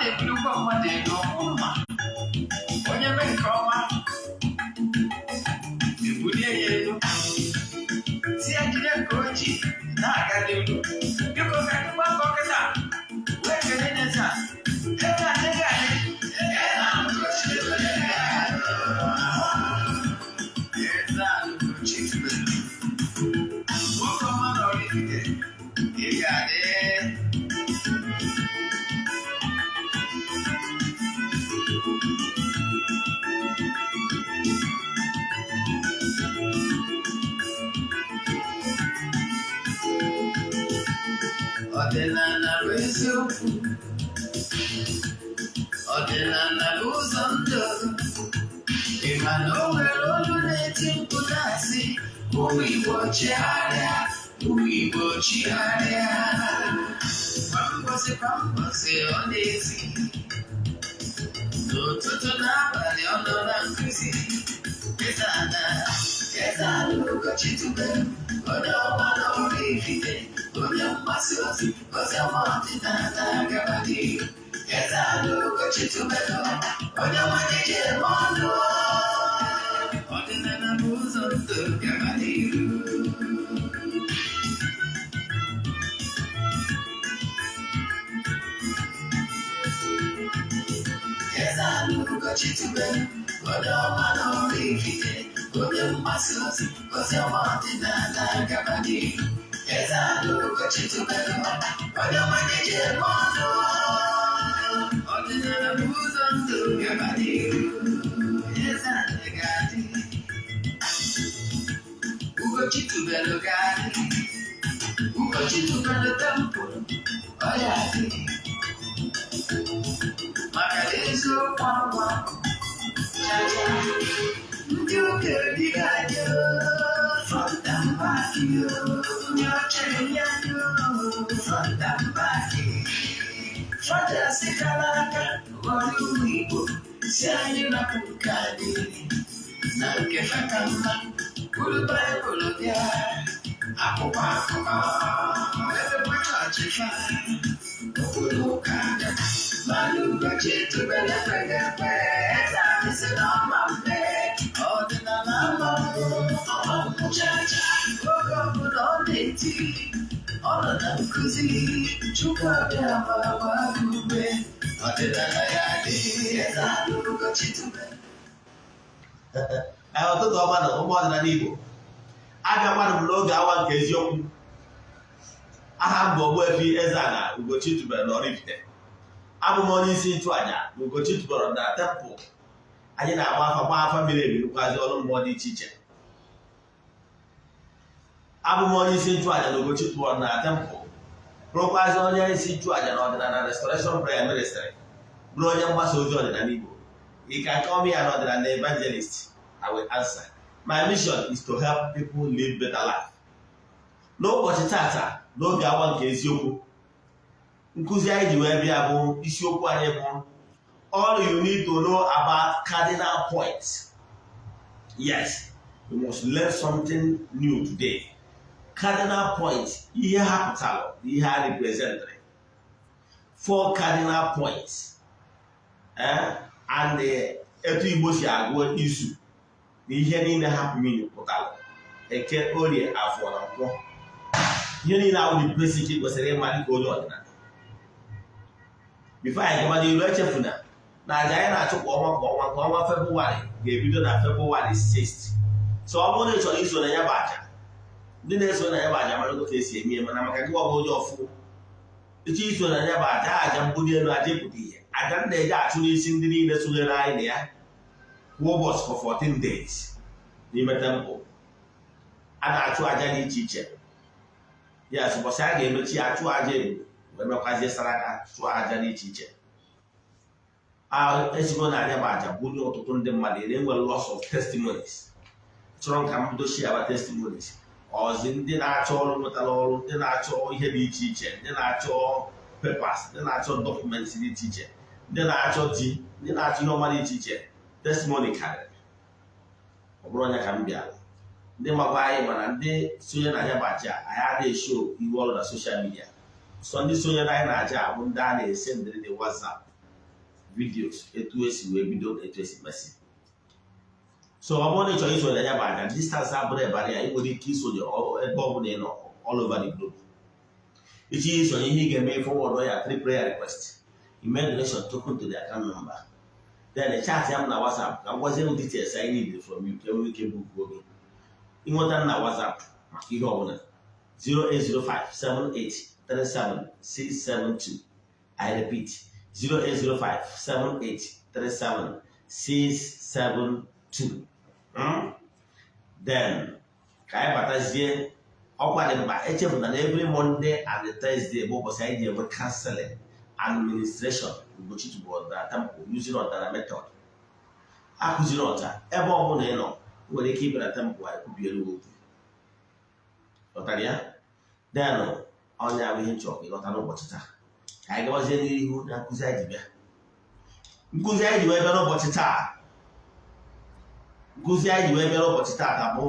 Na-ebulukwa mmadụ elu ọkwụ mma. Onye mee nke ọma, ebulie ya elu, si ya jide nke o ji na-aga n'elu. Biko, ka anyị gbakọ kịta wee kelee n'eze a. Eze a, eze anyị, eze a, Ugochi tubelu. Eze a, Ugochi tubelu, nwoke ọma na Oraifite, ị ga-adị. Ọdịnala bụ eziokwu, ọdịnala bụ ụzọ ndụ. Ị ma na o nwere olu na-eti mkpu na-asị, "Ụmụ Igbo, chigharịa, ụmụ Igbo, chigharịa." Kwa mbọsị, kwa mbọsị, ọ na-ezi n'ụtụtụ n'abalị, ọ nọ na nkụzi. Eze ana, eze ana Ugochi tubelu, onye ọma na Oraifite, onye mgbasa ozi ozi ọma ọdịnala, gaba n'ihu. Eze ana Ugochi tubelu, onye nwanyị ji eme ọnụ, ọdịnala bụ ụzọ ndụ, gaba n'ihu. Eze ana Ugochi tubelu, onye ọma na Oraifite, onye mgbasa ozi ozi ọma ọdịnala, gaba n'ihu. Eze ana Ugochi tubelu, onye nwanyị ji eme ọnụ, ọdịnala bụ ụzọ ndụ, gaba n'ihu. Eze ana ga-adị, Ugochi tubelu ga-adị, Ugochi tubelu temple, ọ ya adị, maka na eziokwu agwa chacha. Ndị ụka erighị anyị front and back, ndị ọcha eri anyị front and back. Fathers kara aka ghọrọ ụmụ Igbo, si anyị rapụ nke anyị na nke fa ka mma. Buru Baịbụl bịa, akwụkwọ akụkọ, ebekwa chọọchị fa, okpuru ụka. Mana Ugochi tubelu ekweghị ekwe. Eze anyị si na ọma mpe, ọdịnala ama mbụ, ọma mmụchacha. Oge ọbụla ọ na-eti, ọ nọ na nkụzi, Chukwu abịa ma gbaa gị ume, ọdịnala ya dị. Eze anyị Ugochi tubelu. Ee, ụtụtụ ọma na ụmụ ọdịnala Igbo. Abịakwanụ m n'oge awa nke eziokwu. Aha m bụ Ogbuefi Eze-Ana Ugochi tubelu na Oraifite. Abụ m onye isi nchụaja na Ugochi tubelu na temple. Anyị na-agba afa, gba afa miri emi, rụkwazi ọrụ mmụọ dị iche iche. Abụ m onye isi nchụaja na Ugochi tubelu na temple, bụrụkwazi onye isi nchụaja na Ọdịnala Restoration Prayer Ministry, bụrụ onye mgbasa ozi ọdịnala Igbo. You can call me an ọdịnala evangelist, I will answer. My mission is to help people live better life. N'ụbọchị tata, n'oge awa nke eziokwu, nkụzi anyị ji wee bịa bụ, isiokwu anyị bụ "All you need to know about cardinal points." Yes, you must learn something new today. Cardinal points, ihe ha pụtara, ihe ha representịrị, four cardinal points, and etu Igbo si agụ izu na ihe niile ha mean pụtara, Eke, Orie, Afọ na Nkwọ. Ihe niile ahụ dị basic kwesịrị ịma dịka onye ọdịnala. Before anyị gaba n'ilu, echefuna na aja anyị na-achụ kwa ọnwa kwa ọnwa, nke ọnwa Febụwarị ga-ebido na Febụwarị 6. So ọ bụrụ na ị chọrọ iso na ya bụ aja, ndị na-eso na ya bụ aja marago ka esi eme ya. Mana maka gị bụ onye ọfụ ịchọ iso na ya bụ aja, aja mbuli elu, aja ịpụta ihe, aja m na-eje achụ n'isi ndị niile sonyere anyị na ya kwa ụbọchị for 14 days n'ime temple, a na-achụ aja dị iche iche. Ya ụbọchị a ga-emechi, achụ aja ebu, wee mekwazie saraka, chụọ aja dị iche iche. Esigo na anya bụ aja bulie ọtụtụ ndị mmadụ. Na-enwe lots of testimonies. Chọrọ ka m dochie aba testimonies ọzi, ndị na-achọ ọrụ nwetara ọrụ, ndị na-achọ ihe dị iche iche, ndị na-achọ papers, ndị na-achọ documents dị iche iche, ndị na-achọ di, ndị na-achọ ihe ọma dị iche iche. Testimony karịrị. Ọ bụrụ onye ka m bịara, ndị makwa anyị, mana ndị sonye na anya bụ aja, anyị adịghị eshow iwu ọrụ na social media. So ndị sonyere anyị na aja bụ ndị a na-ese ndịrị dị WhatsApp. Videos etu esi wee bido, etu esi mesi. So ọ bụrụ na ị chọrọ isonye ya bụ aja, distance abụrụ barrier. Ị nwere ike isonye ebe ọ bụla ị nọ all over the globe. Ichi isonye, ihe ị ga-eme, forward ya three prayer request, email donation token to the account number, then chat ya m na WhatsApp ka m gwazie m details I need from you ka enwee ike book oge. Ịnweta m na WhatsApp maka ihe ọbụla, 08057837672. I repeat, 08057837672. Then ka anyị batazie ọkwa dị mkpa. Echefuna na every Monday and Thursday bụ ụbọchị anyị ji enwe counseling administration Ugochi tubelu na temple using ọdara method akụziri ọja. Ebe ọbụla ị nọ nwere ike ịbịa na temple, anyị kwubiere okwu. Ghọtara ya? Then ọnya bụ ihe nchọrọ ka ịghọta n'ụbọchị taa. Ka anyị gabazie n'ihu na nkụzi anyị ji bịa. Nkụzi anyị ji wee bịa n'ụbọchị taa, nkụzi anyị ji wee bịa n'ụbọchị taa ka bụ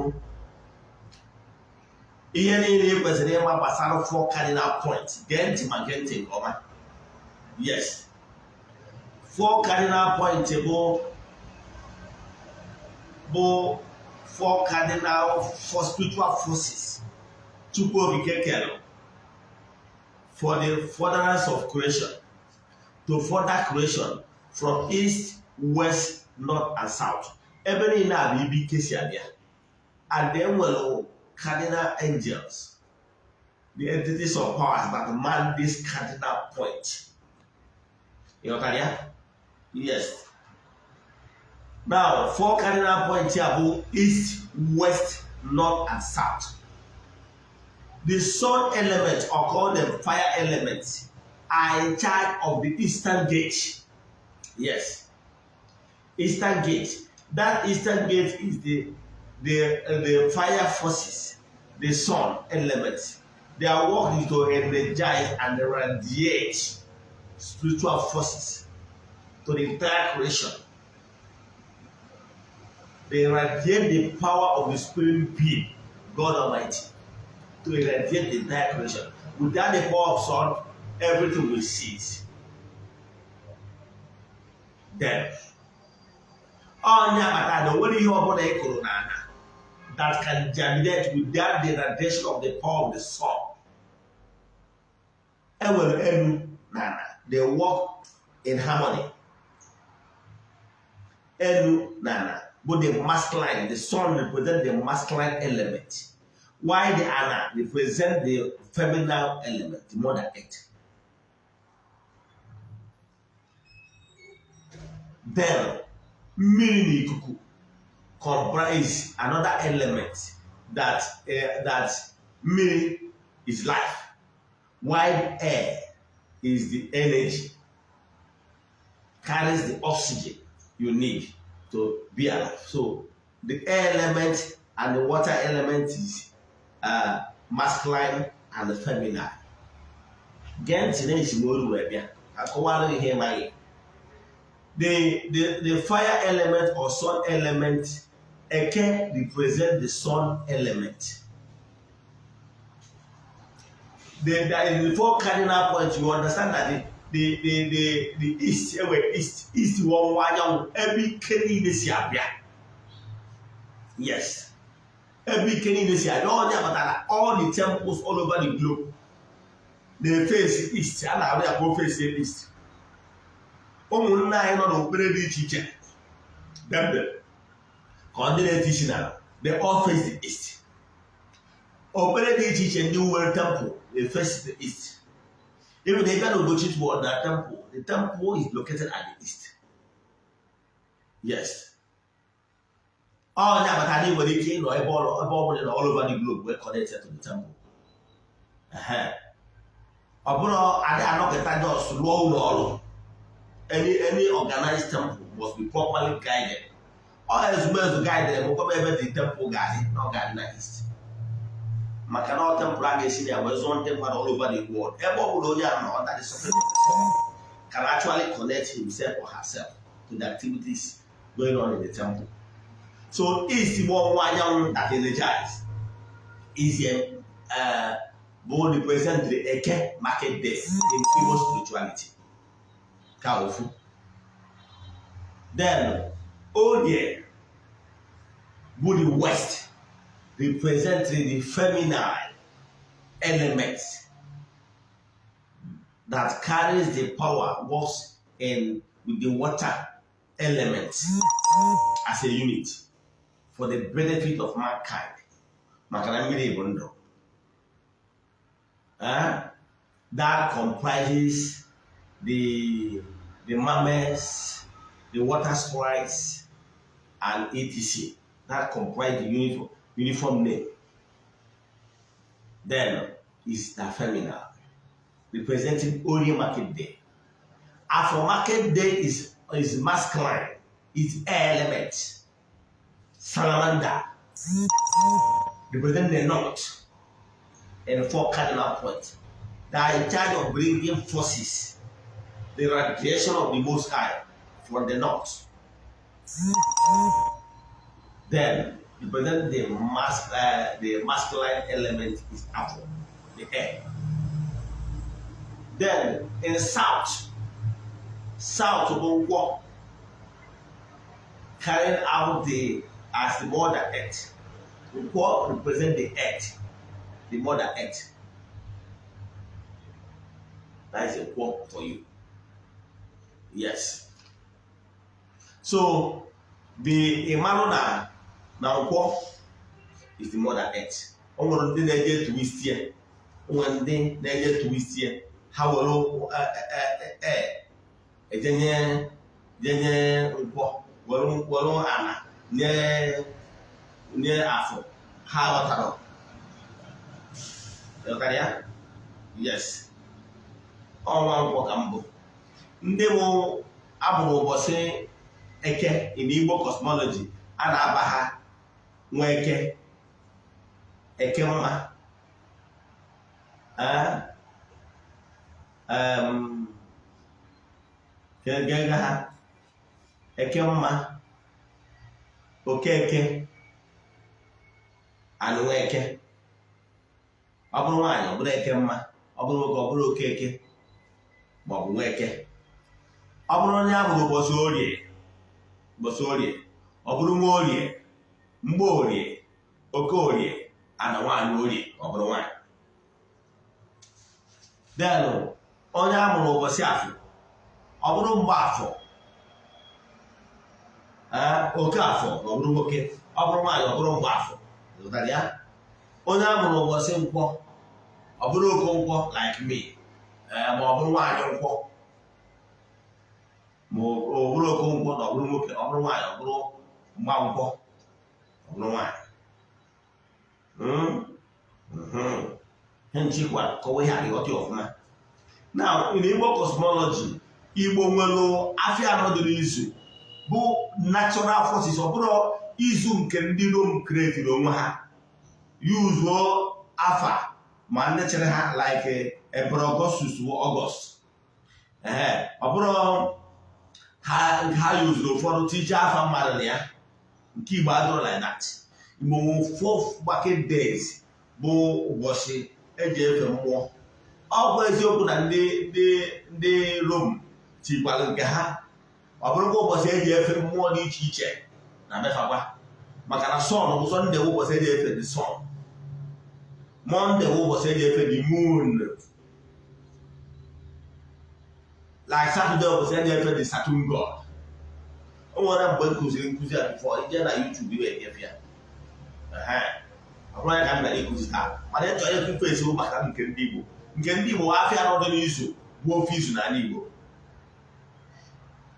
ihe niile ị kwesịrị ịma gbasara four cardinal point. Gee ntị ma gee ntị nke ọma. Yes, four cardinal point bụ four cardinal, four spiritual forces Chukwu Okike kere for the furtherance of creation, to further creation from east, west, north and south. Ebe niile a bụ ibe ike si abịa. And then nwere cardinal angels, the entities of powers that man this cardinal point. Ịghọtara ya? Yes. Now, four cardinal points here bụ east, west, north and south. The sun element, or call them fire element, are in charge of the eastern gate. Yes, eastern gate. That eastern gate is the fire forces, the sun element. Their work is to energize and radiate spiritual forces to the entire creation. They radiate the power of the spirit being, God Almighty, to irradiate the entire creation. Without the power of sun, everything will cease. Then, onye kpatara na o nwere ihe ọbụla ị kụrụ n'ala that can germinate without the radiation of the power of the sun. Enwere elu na ala, they work in harmony. Elu na ala bụ the masculine. The sun represent the masculine element, while the ana represent the feminine element, the mother earth. Then mmiri na ikuku comprise another element that mmiri is life, while air is the energy, carries the oxygen you need to be alive. So the air element and the water element is masculine and feminine. Gee ntị na esi n'olu wee bịa akọwara ihe ịmaghị. The fire element or sun element, Eke, represent the sun element. The four cardinal points, you understand that the east, ewe east, east wụ ọwụwa anyanwụ, ebe ike niile si abịa. Yes, ebe ike niile si abịa. Onye kpatara all the temples all over the globe na-eface east. A na-arụ ya ka o face east. Ụmụnne anyị nọ n'okpukpere dị iche iche dembe ka ndị na-eti isi n'ala, they all face the east. Okpukpere dị iche iche ndị nwere temple, they face the east. Even if na Ugochi na temple, the temple is located at the east. Yes, onye agbata anyị nwere ike ịnọ ebe ebe ọ bụla nọ all over the globe wee connect to the temple. Ọ bụrụ adị anọkịta just rụọ ụlọ ọrụ. Any organized temple must be properly guided. Ọ ezumezu guided m kọba ebe the temple ga-adị na ọ ga-adị na east, maka na ọ temple a ga-esi na ya wee zụọ ndị mmadụ all over the world. Ebe ọ bụla onye a nọ under the suffering of the temple can actually connect himself or herself to the activities going on in the temple. So east bụ ọwụwa anyanwụ that energize is bụ represent the Eke market day in Igbo spirituality. Ka ofu. Then Orie bụ the west, representing the feminine element that carries the power, works in with the water element as a unit for the benefit of mankind, maka na mmiri bụ ndụ. That comprises the mermaids, the water sprites and etc. That comprise the uniform name. Then is the feminine, representing Orie market day. Afọ market day is masculine, is air element, salamander, represent the north and four cardinal points that are in charge of bringing forces, the radiation of the Most High from the north. Then represent the masculine element is Afọ, the air. Then in south, south bụ Nkwọ, carrying out the as the mother earth. Nkwọ represent the earth, the mother earth. That is a Nkwọ for you. Yes. So the ịmalụ na Nkwọ is the mother earth. O nwere ndị na-eje twist ya. O nwere ndị na-eje twist ya. Ha were ejenye jenye Nkwọ, were ana nye Afọ. Ha ghọtara. Ghọtara ya? Yes. Ọnwa Nkwọ ka mbụ. Ndị bụ abụrụ ụbọchị Eke in Igbo cosmology, a na-aba ha nwa Eke, Eke mma, ga ha Eke mma, Okeke and nwa Eke. Ọ bụrụ nwaanyị, ọ bụrụ Eke mma. Ọ bụrụ nwoke, ọ bụrụ Okeke ma ọ bụ nwa Eke. Ọ bụrụ onye a mụrụ ụbọchị Orie, ụbọchị Orie, ọ bụrụ nwa Orie, Mgbe Orie, Oke Orie ana nwaanyị Orie, ọ bụrụ nwaanyị. Then onye a mụrụ ụbọchị Afọ, ọ bụrụ Mgbe Afọ, Oke Afọ, ọ bụrụ nwoke. Ọ bụrụ nwaanyị, ọ bụrụ Mgbe Afọ. Ghọtara ya? Onye a mụrụ ụbọchị Nkwọ, ọ bụrụ Okonkwo like me, ma ọ bụrụ nwaanyị Nkwọ, ma ọ bụrụ Okonkwo na ọ bụrụ nwoke. Ọ bụrụ nwaanyị, ọ bụrụ Mgbankwọ, ọ bụrụ nwaanyị. Ihe nchịkwa kọwa ihe a, ịghọta ya ọfụma. Now, in Igbo cosmology, Igbo nwere afịa anọ dị n'izu bụ natural forces. Ọ bụrụ izu nke ndị Rome create onwe ha, yuzuo afa ma ndị chere ha, like Emperor Augustus bụ August. Ee, ọ bụrụ ha ha yuzuru ụfọdụ tije afa mmadụ na ya. Nke Igbo adịrọ like that. Igbo nwe four market days bụ ụbọchị eji efe mmụọ. Ọ bụ eziokwu na ndị Rome tikwara nke ha, ọ bụrụkwa ụbọchị eji efe mmụọ dị iche iche na mefakwa, maka na sun bụ Sunday bụ ụbọchị eji efe the sun, Monday bụ ụbọchị eji efe the moon, like Saturday ụbọchị eji efe the Saturn god. O nwere mgbe m kụziri nkụzi a before. Ije na YouTube iwe ekefe ya. Ọ bụrụ ya ka m bịara ịkụzi taa, mana ịchọrọ ịkụfe esi gbasara nke ndị Igbo. Nke ndị Igbo, afịa anọ dị n'izu bụ ofu izu n'ala Igbo.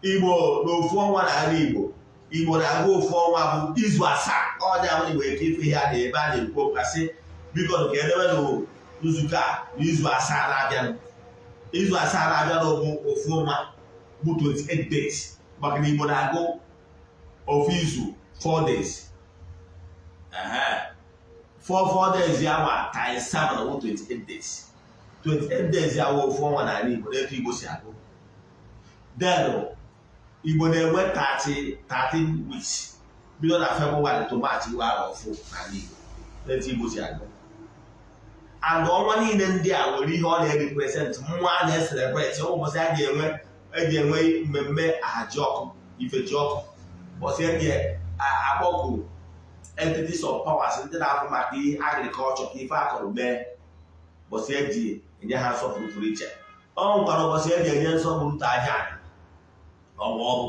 Igbo na ofu ọnwa n'ala Igbo, Igbo na-agụ ofu ọnwa bụ izu 7. Ọnya bụ Igbo eke ife ihe a na ebe a na-ekwu okwu asị, biko, ka edebe nzukọ a n'izu 7 na-abịanụ. Izu 7 na-abịanụ bụ ofu ọnwa, bụ 28 days, maka na Igbo na-agụ ofu izu 4 days. 4 4 days ya ma times 7 bụ 28 days. 28 days ya wụ ofu ọnwa n'ala Igbo n'etu Igbo si agụ. Then Igbo na-enwe 30 13 weeks, bido na February to March, iwe arọ ọfụ n'ala Igbo n'etu Igbo si agụ. And ọnwa niile ndị a nwere ihe ọ na-represent, mmụọ a na-e celebrate. Ụbọchị a ga-enwe eji enwe mmemme ahaji ọkụ. Ifechi ọkụ, ụbọchị eji akpọku entities of powers ndị na-afụ maka ihe agriculture, ka ife akọrọ mee, ụbọchị eji enye ha nsọpụrụ pụrụ iche. Ọ nwekwara ụbọchị eji enye nsọpụrụ ta aja ọgwụ ọgwụ.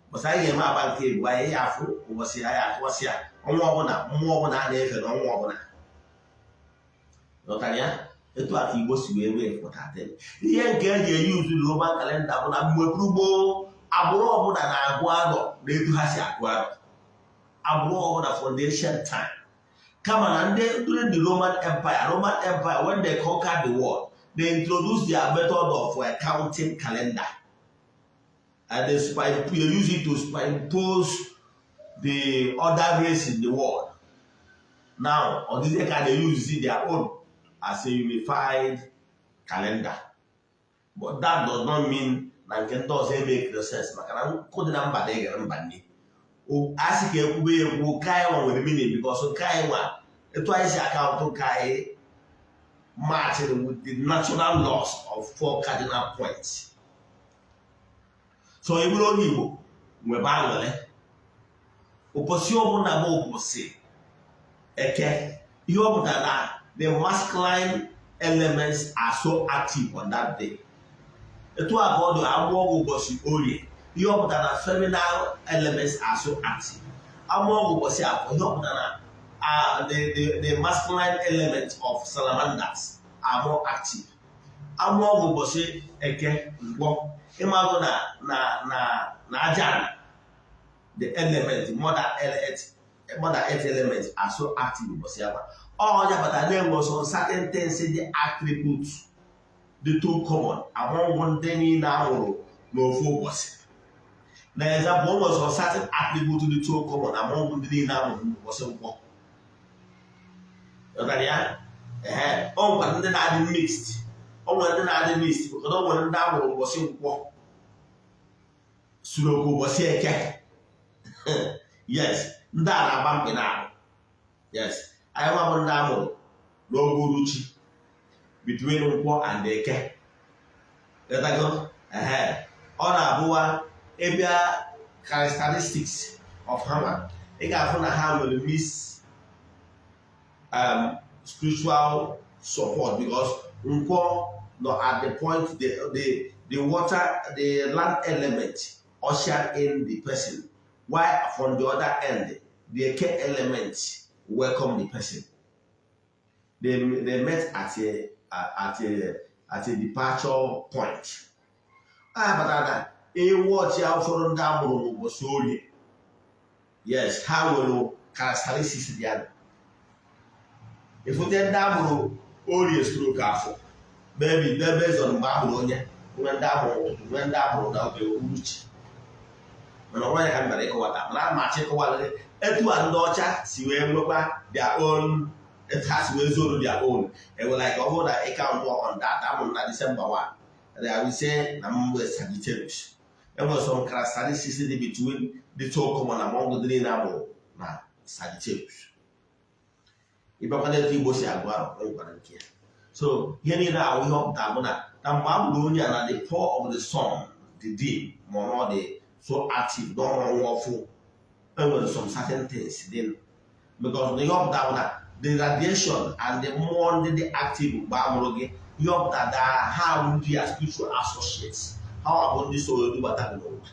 Ụbọchị anyị ga-eme agba nke ebu anyị ya afụ, ụbọchị anyị akụwasị ya, ọnwa ọbụla, mmụọ ọbụla a na-efe n'ọnwa ọbụla. Ghọtara ya? Etu a ka Igbo si wee wee pụta. Ihe nke eji eyi uzu Roman calendar bụ na mgbe gboo, agbụrụ ọbụla na-agụ arọ na etu ha si agụ arọ, agbụrụ ọbụla from the ancient time. Kama na ndị during the Roman Empire, when they conquered the world, they introduced their method of counting calendar and they use it to superimpose the other race in the world. Now, ọ dịzie ka they use their own as a unified calendar, but that does not mean na nke ndị ọzọ eme sense, maka na nkụ dị na mba na-eghere mba nne. A sị ka ekwube ya ekwu, nke anyị nwa nwere meaning, because nke anyị nwa, etu anyị si account nke anyị matching with the natural laws of four cardinal points. So ị bụrụ onye Igbo, nwebe aṅụrị ụbọchị ọbụla bụ ụbọchị Eke. Ihe ọ pụtara na the masculine elements are so active on that day. Etu a ka ọ dị amụọ ụbọchị Orie. Ihe ọ pụtara na feminine elements are so active. Amụọ ụbọchị Afọ, ihe ọ pụtara na the masculine element of salamanders are more active. Amụọ ụbọchị Eke, Nkwọ, ịmagụ na aja, the element, mother earth elements are so active ụbọchị ahụ. Ọ ya kpatara na-enwe some certain things dị attributes dị too common among ndị niile a mụrụ n'ofu ụbọchị. Na example, o nwere some certain attribute dị too common among ndị niile a mụrụ n'ụbọchị Nkwọ. Ghọtara ya? Ee, o nwekwara ndị na-adị mixed. O nwere ndị na-adị mixed, because o nwere ndị a mụrụ ụbọchị Nkwọ suru oke ụbọchị Eke. Yes, ndị a na-agba mkpị na-ahụ. Yes, anyị nwa bụ ndị a mụrụ n'oge uruchi between Nkwọ and Eke. Ghọtago? Ehe, ọ na-abụwa ịbịa characteristics of ha, ị ga-afụ na ha nwere miss spiritual support, because Nkwọ nọ at the point the water, the land element usher in the person, while from the other end the Eke element welcome the person. They met at a departure point. A kpatara na ewu ọchị ụfọdụ ndị a mụrụ n'ụbọchị Orie, yes, ha nwere characteristics dị ya. Ịfụte ndị a mụrụ Orie stroke Afọ, maybe based on mgbe a mụrụ onye, nwee ndị a mụrụ ụtụtụ, nwee ndị a mụrụ na oge uhuruchi. Mana onwe ya ka m bịara ịkọwata, mana a maachị ịkọwalịrị etu a ndị ọcha si wee nwekwa their own, etu ha si wee zoro their own. Enwe like ọ bụrụ na ị count on that, amụrụ na December 1, and I will say na m bụ Sagittarius. Enwere some characteristics dị between the two common among ndị niile amụrụ na Sagittarius. Ịbịakwa etu Igbo si agụ ahụ, nwekwara nke ya. So ihe niile ahụ, ihe ọ pụtara bụ na mgbe a mụrụ onye a, na the power of the sun, the day ma ọ dị so active n'ọnwa ọnwa ọfụ, enwere some certain things dị, because na ihe ọ pụtara bụ na the radiation and the mmụọ ndị dị active mgbe a mụrụ gị, ihe ọ pụtara na ha bụ ndị ya spiritual associates, ha bụ ndị so edubata gị n'ụwa.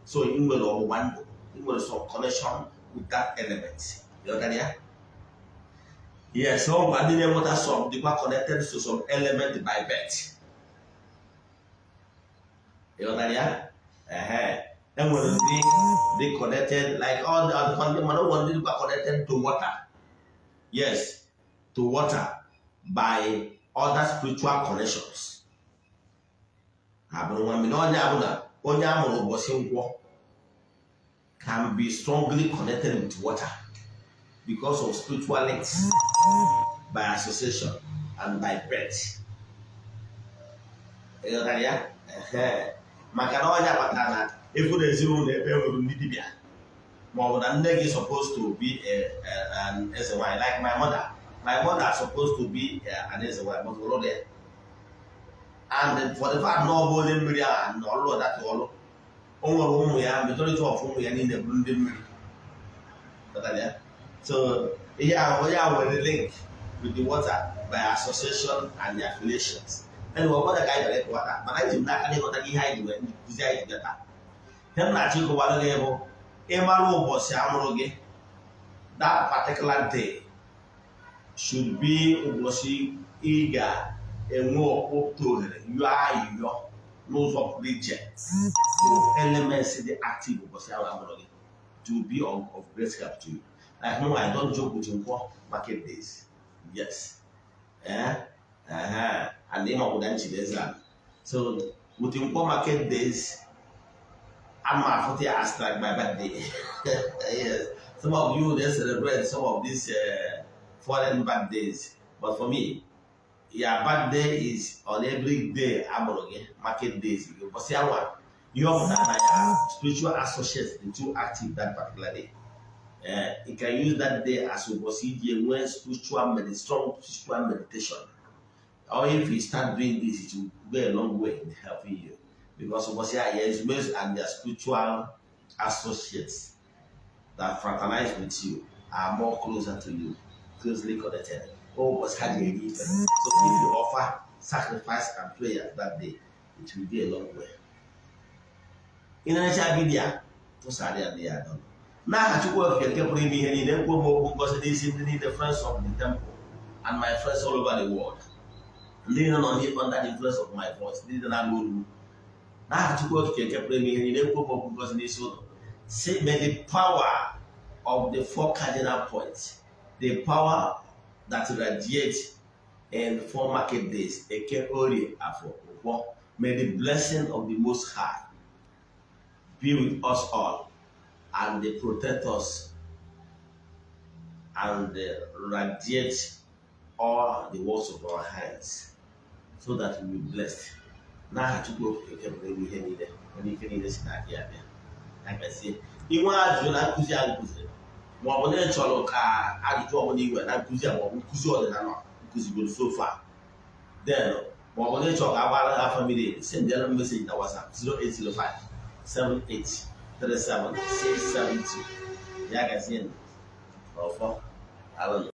So ị nwere ọgbụgba ndụ, ị nwere some connection with that element. Ịghọtara ya? Yes, ọ gwa ndị na-enweta some dịkwa connected to some element by birth. Ịghọtara ya? Ehe, enwere ndị dị connected like all the ndị, mana nwere ndị dịkwa connected to water, yes, to water by other spiritual connections. Ha bụrụ nwa mmiri. Onye abụla onye a mụrụ ụbọchị Nkwọ can be strongly connected with water because of spiritual links by association and by birth. Ịghọtara ya? Ehe, maka na ọnya kpatara na efu na ezinụlọ ebe e nwere ndị dibịa, ma ọ bụ na nne gị supposed to be an eze nwanyị, like my mother. My mother supposed to be an eze nwanyị, but ọlụ ya, and for the fact na ọ bụ onye mmiri ahụ na ọlụ that ọlụ. O nwere ụmụ ya, majority of ụmụ ya niile bụ ndị mmiri. Ghọtara ya? So ihe ahụ, onye ahụ nwere link with the water by association and the affiliations. Anyway, ọ bụrụ ka anyị bịara ịkọwata, mana eji m n'aka na ịghọta ihe anyị ji wee nkụzi anyị ji bịa taa. Ihe m na-achọ ịkọwara gị bụ, ịmara ụbọchị amụrụ gị, that particular day should be ụbọchị ị ga-enwe ọkpụpụta ohere yọọ ayịyọ n'ụzọ pụrụ iche to elements dị active ụbọchị ahụ amụrụ gị, to be of great help to you. Like no, I don't joke with Nkwọ market days. Yes, eh, and ịma ọbụda nchiri eze ala. So with Nkwọ market days, I'm afụta ya as like my birthday. Yes, some of you, they celebrate some of these foreign birthdays, but for me, your birthday is on every day amụrụ gị, market days. Ụbọchị anwa, ihe ọ pụtara na ya spiritual associates dị too active that particular day. You can use that day as ụbọchị iji enwe spiritual strong spiritual meditation, or if you start doing this, it will go a long way in helping you, because ụbọchị a, your ezumezu and their spiritual associates that fraternize with you are more closer to you, closely connected. Ụbọchị ha ji eri ife. So if you offer sacrifice and prayer that day, it will go a long way. Ị na-echa video a, tụsara ya ndị ya dọrọ. N'aha Chukwu Okike nke pụrụ ime ihe niile, ekwu m okwu ngozi n'isi ndị niile, friends of the temple and my friends all over the world, ndị niile nọ under the influence of my voice, ndị niile na-anụ olu m. N'aha Chukwu Okike nke pụrụ ime ihe niile, ekwu m okwu ngozi n'isi ụlọ. Say, may the power of the four cardinal points, the power that radiates in four market days, Eke, Orie, Afọ, Nkwọ, may the blessing of the Most High be with us all and they protect us and they radiate all the works of our hands so that we will be blessed. N'aha Chukwu Okike nke pụrụ ime ihe niile, onye ike niile si n'aka ya bịa. Ya gazie. Inwe ajụjụ na nkụzi a nkụziri, ma ọ bụ na ị chọrọ ka ajụjụ ọbụla iwe na nkụzi a, ma ọ bụ nkụzi ọdịnala nkụzigoro so far, then ma ọ bụ na ị chọrọ ka a gbara ha afa miri emi, send ya message na WhatsApp 0805 78 37 672. Ya gazie. Ọfọ alụ.